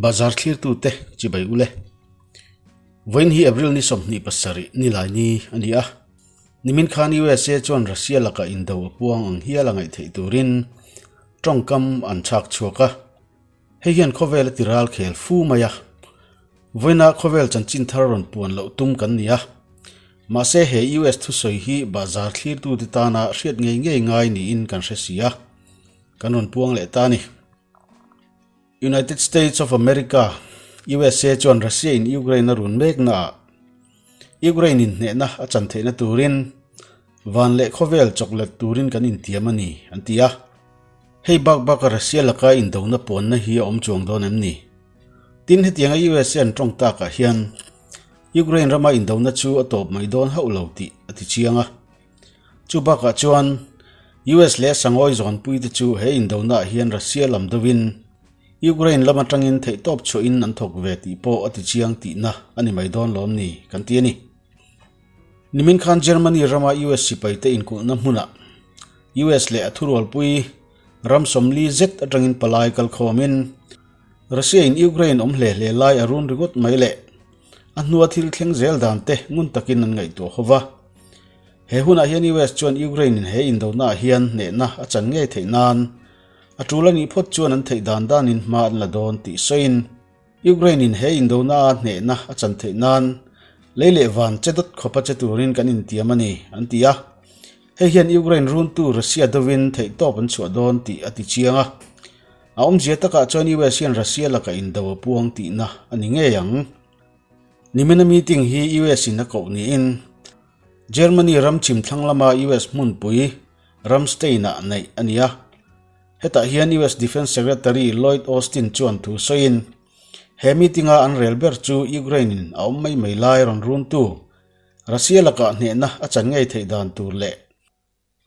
Bazar thlirtute chibai ule. Vawiin hi April ni 27 nilai ni a ni a. Nimin khan USA chuan Russia lakah indo a puang ang hial a ngaih theih turin tawngkam an chhak chhuak a. Hei hian khawvel a ti ral khel fu mai a. Vawiina khawvel chanchin thar rawn puan loh tum kan ni a. Mahse he US thusawi hi bazar thlirtute tana hriat ngei ngei ngai niin kan hre si a. Kan rawn puang leh ta a ni. United States of America, usa, chuan Russia in Ukraine a run mekna ah Ukraine in hnehna a chan theihna turin van leh khawvel chawklet turin kan intiam a ni, an ti a. Hei bak baka Russia laka indona pawnna hi a awm chuang dawn em ni? Tin, hetianga usa an tawng takah hian Ukraine rama indona chu a tawp mai dawn hauh lo tih a ti chiang a. Chu bakah chuan US leh Sangawi zawnpuite chu he indonaah hian Russia lam deuhin Ukraine lam atangin theihtawp chhuahin an thawk ve tih pawh a tichiang tihna a ni mai dawn lawm ni kan ti a ni. Nimin khan Germany rama US sipaite inkulhna hmunah US leh a thurualpui ram 40 zet atangin palai kalkhawmin Russia in Ukraine awm hle hle lai a run ringawt mai leh a hnua thil thleng zel dan te ngun takin an ngaihtuah ho va. He hunah hian US chuan Ukraine in he indonaah hian hnehna a chan ngei theih nan a tul a nih phawt chuan an theih dan danin hma an la dawn tih sawiin Ukraine in he indonaah hnehna a chan theih nan lei leh van che dawt khawpa che turin kan intiam a ni, an ti a. Hei hian Ukraine runtu Russia deuhin theihtawp an chhuah dawn tih a ti chiang a. A awmzia takah chuan US hian Russia lakah indo a puang tihna a ni ngei ang. Nimina meeting hi US in a koh niin Germany ram chhim thlang lama US hmunpui Ramstein-ah neih a ni a. Hetah hian US Defence Secretary Lloyd Austin chuan thu sawiin he meeting-a an rel ber chu Ukraine-in a awm mai mai lai rawn runtu Russia lakah hnehna a chan ngei theih dan tur leh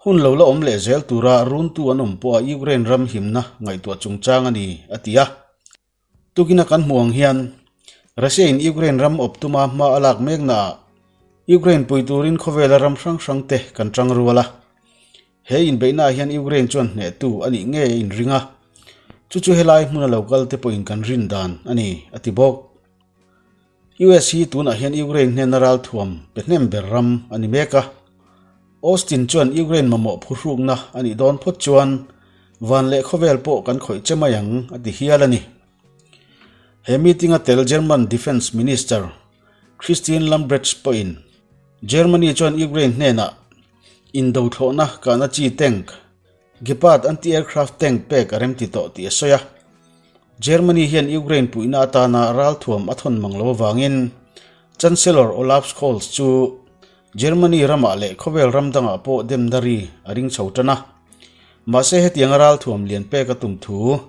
Hun lo la awm leh zel tura runtu an awm pawha Ukraine ram himna ngaihtuah chungchang a ni, a ti a. Tukina kan hmuh ang hian Russia in Ukraine ram awp tuma hma a lak meknaah Ukraine pui turin khawvela ram hrang hrang te kan tang rual a. He inbeihnaah hian Ukraine chuan hnehtu a nih ngei a inring a, chu chu helai hmuna lo kal te pawhin kan rin dan a ni, a ti bawk. US hi tunah hian Ukraine hnena ralthuam pe hnem ber ram a ni mek a. Austin chuan Ukraine mamawh phuhrukna a nih dawn phawt chuan van leh khawvel pawh kan khawih che mai ang a ti hial a ni. He meeting-a tel German Defence Minister Christine Lambrecht pawhin Germany chuan Ukraine hnenah indo thlawhna kahna chi tank Gepard anti-aircraft tank pek a remti tawh tih a sawi a. Germany hian Ukraine puihna atana ralthuam a thawn mang lo avangin Chancellor Olaf Scholz chu Germany ramah leh khawvel ram dangah pawh demna ri a ring chho tan a. Mahse hetianga ralthuam lian pek a tum thu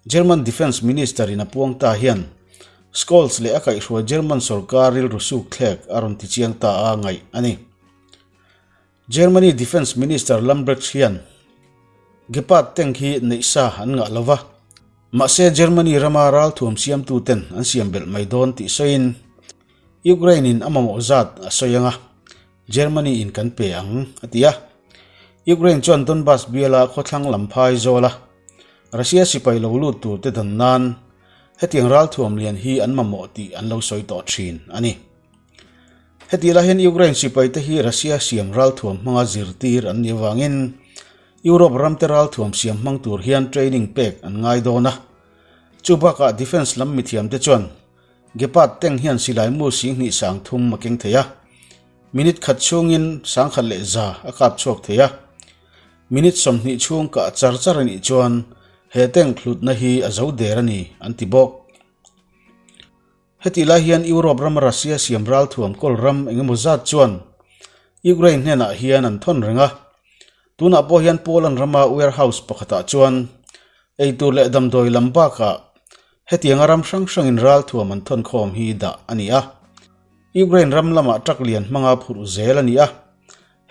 German Defence Minister in a puang ta hian Scholz leh a kaihhruai German sorkar rilru suk thlek a rawn ti chiang ta a ngaih a ni. Germany Defence Minister Lambrecht hian Gepard tank hi neih sa an ngah lo va, mahse Germany rama ralthuam siamtuten an siam belh mai dawn tih sawiin Ukraine in a mamawh zat a sawi ang a, Germany in kan pe ang, a ti a. Ukraine chuan Donbas biala khawthlang lam phai zawl a, Russia sipai lo lut turte dan nan hetiang ralthuam lian hi an mamawh tih an lo sawi tawh thin a ni. Heti lai hian Ukraine sipaite hi Russia siam ralthuam hmanga zirtir an nih avangin Europe ramte ralthuam siam hmang tur hian training pek an ngai dawn a. Chu bakah defence lam mithiamte chuan Gepard tank hian silai mu 20 30 a keng thei a, minute khat chhungin 1100 a kap chhuak thei a. Minute 20 chhung kah char char a nih chuan he tank hlutna hi a zo der a ni an ti bawk. Hetih lai hian Europe rama Russia siam ralthuam kawl ram eng emaw zat chuan Ukraine hnenah hian an thawn reng a. Tunah pawh hian Poland rama warehouse pakhatah chuan eitur leh damdawi lam bakah hetianga ram hrang hrangin ralthuam an thawn khawm hi dah a ni a. Ukraine ram lamah truck lian hmanga phurh zel a ni a.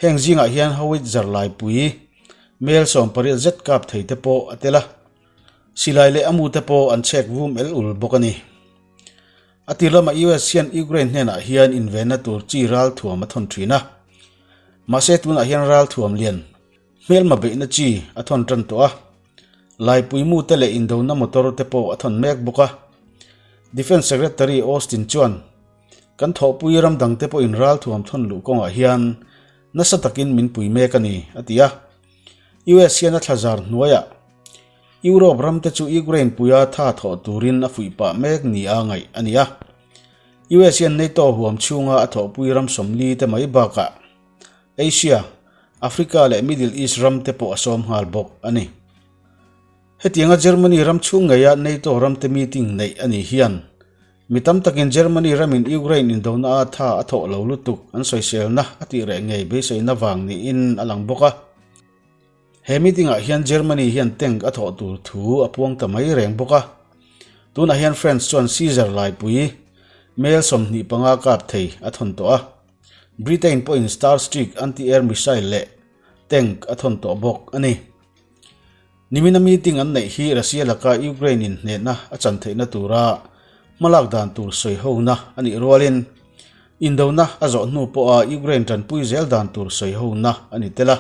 Heng zingah hian howitzer laipui mel 18 zet kap thei te pawh a tel a. Silai leh a mute pawh an chhek vum el ul bawk a ni. A tir lamah US hian Ukraine hnenah hian invenna tur chi ralthuam a thawn thin a. Mahse tunah hian ralthuam lian hmelma beihna chi a thawn tan tawh a. Laipui mute leh indona motor te pawh a thawn mek bawk a. Defence Secretary Austin chuan, Kan thawhpui ram dangte pawhin ralthuam thawn luh kawngah hian nasa takin min pui mek a ni, a ti a. US hian a thlazar hnuaiah Europe ramte chu Ukraine puia tha thawh turin a fuih pah mek nia ngaih a ni a. US hian NATO huam chhunga a thawhpui ram 40 te mai bakah Asia, Africa leh Middle East ramte pawh a sawm nghal bawk a ni. Hetianga Germany ram chhung ngeia NATO ramte meeting neih a nih hian mi tam takin Germany ramin Ukraine indona a tha a thawh lo lutuk an sawiselna a tih reh ngei beiseina vang niin a lang bawk a. He meeting ah hian Germany hian tank a thawh tur thu a puang ta mai reng bawk a. Tunah hian France chuan Caesar laipui mel 25 kap thei a thawn tawh a. Britain pawhin Starstreak anti-air missile leh tank a thawn tawh bawk a ni. Nimina meeting an neih hi Russia laka Ukraine in hnehna a chan theihna tura hmalak dan tur sawi hona a nih rualin indona a zawh hnu pawha Ukraine tanpui zel dan tur sawi hona a ni tel a.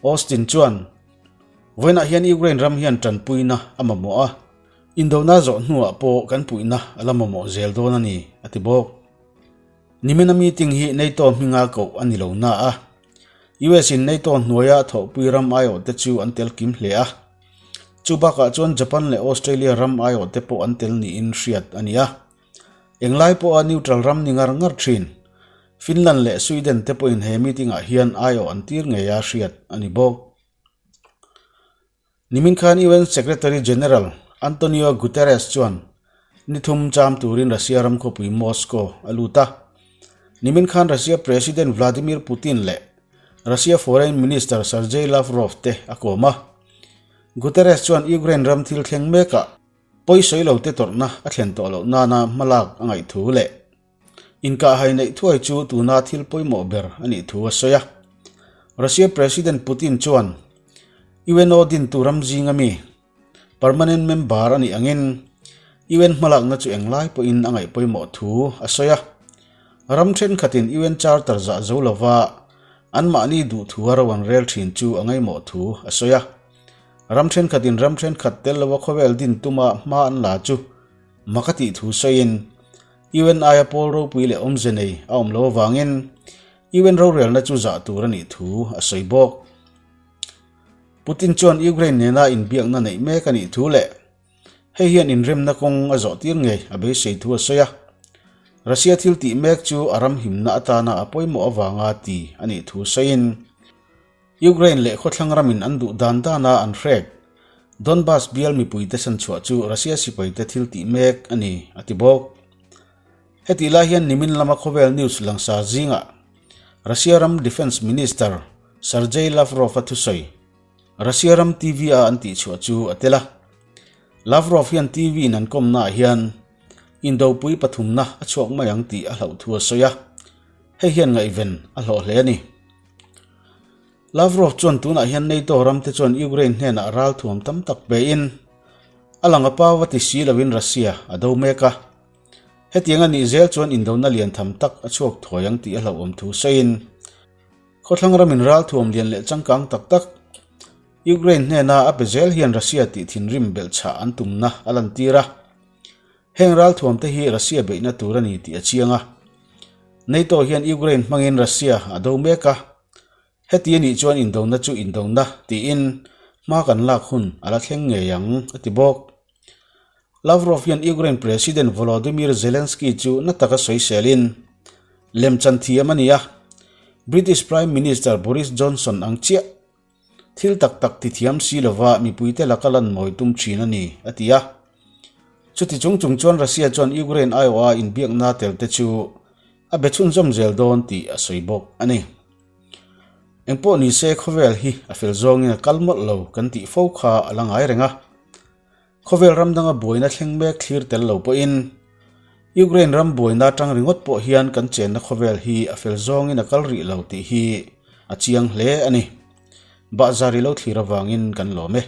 Austin chuan, Vawiinah hian Ukraine ram hian tanpuina a mamawh a, indona zawh hnuah pawh kan puihna a la mamawh zel dawn a ni, a ti bawk. Nimina meeting hi NATO hminga koh a ni lo na a, US in NATO hnuaia thawhpui ram aiawhte chu an tel kim hle a. Chu bakah chuan Japan leh Australia ram aiawhte pawh an tel niin hriat a ni a. Englai pawha neutral ram ni ngar ngar thin, Finland leh Sweden te pawhin he meeting ah hian aiawh an tir ngeia hriat a ni bawk. Nimin khan UN Secretary General Antonio Guterres chuan ni thum cham turin Russia ram khawpui Moscow a lut a. Nimin khan Russia President Vladimir Putin leh Russia Foreign Minister Sergei Lavrov te a kawm a. Guterres chuan Ukraine ram thil thleng mekah pawisawi lo te tawrhna a thlen tawh loh nana hmalak a ngaih thu leh Inkahhai neih thuai chu tuna thil pawimawh ber a nih thu a sawi a. Russia President Putin chuan UNO dintu ram zinga mi permanent member a nih angin UN hmalakna chu englai pawhin a ngaih pawimawh thu a sawi a. Ram thenkhatin UN Charter zah zo lova anmahni duhthua ro an rel thin chu a ngaimawh thu a sawi a. Ram thenkhatin ram thenkhat tel lova khawvel din tuma hma an la chu mak a tih thu sawiin UN aia pawl ropui leh awmze nei a awm lo avangin UN rorelna chu zah tur a nih thu a sawi bawk. Putin chuan Ukraine nena inbiakna neih mek a nih thu leh hei hian inremna kawng a zawh tir ngei a beisei thu a sawi a. Russia thil tih mek chu a ram himna atana a pawimawh avanga ti a nih thu sawiin Ukraine leh khawthlang ramin an duh dan dana an hrek Donbas bial mipuite chhanchhuah chu Russia sipaite thil tih mek a ni, a ti bawk. Hetih lai hian nimin lama khawvel news langsar zingah Russia ram Defence Minister Sergei Lavrov-a thusawi Russia ram TV-a an tihchhuah chu a tel a. Lavrov hian TV-in an kawmnaah hian indopui pathumna a chhuak mai ang tih a hlauh thu a sawi a, hei hian ngaihven a hlawh hle a ni. Lavrov chuan tunah hian NATO ramte chuan Ukraine hnenah ralthuam tam tak pein a lang a pau a ti si loin Russia a do mek a. Hetiang a nih zel chuan indona lian tham tak a chhuak thuai ang tih a hlauhawm thu sawiin khawthlang ramin ralthuam lian leh changkang tak tak Ukraine hnena a pe zel hian Russia tih thinrim belhchhah an tumna a lantir a. Heng ralthuam te hi Russia beihna tur a ni tih a chiang a. NATO hian Ukraine hmangin Russia a do mek a, heti a nih chuan indona chu indona tiin hma kan lak hun a la thleng ngei ang, a ti bawk. Lavrov hian Ukraine President Volodymyr Zelensky chu na taka sawiselin lemchan thiam a ni a, British Prime Minister Boris Johnson ang chiah Thil tak tak ti thiam si lova mipuite laka lan mawi tum thin a ni, a ti a. Chuti chung chung chuan Russia chuan Ukraine aiawha inbiakna tel te chu a be chhunzawm zel dawn tih a sawi bawk a ni. Engpawh ni se khawvel hi a fel zawngin a kal mawlh lo kan tih fo kha a la ngai reng a. Khawvel ram danga buaina thleng mek thlir tel lo pawhin Ukraine ram buaina atang ringawt pawh hian kan chenna khawvel hi a fel zawngin a kal rih lo tih hi a chiang hle a ni. Bahzar i lo thlir avangin kan lawm e.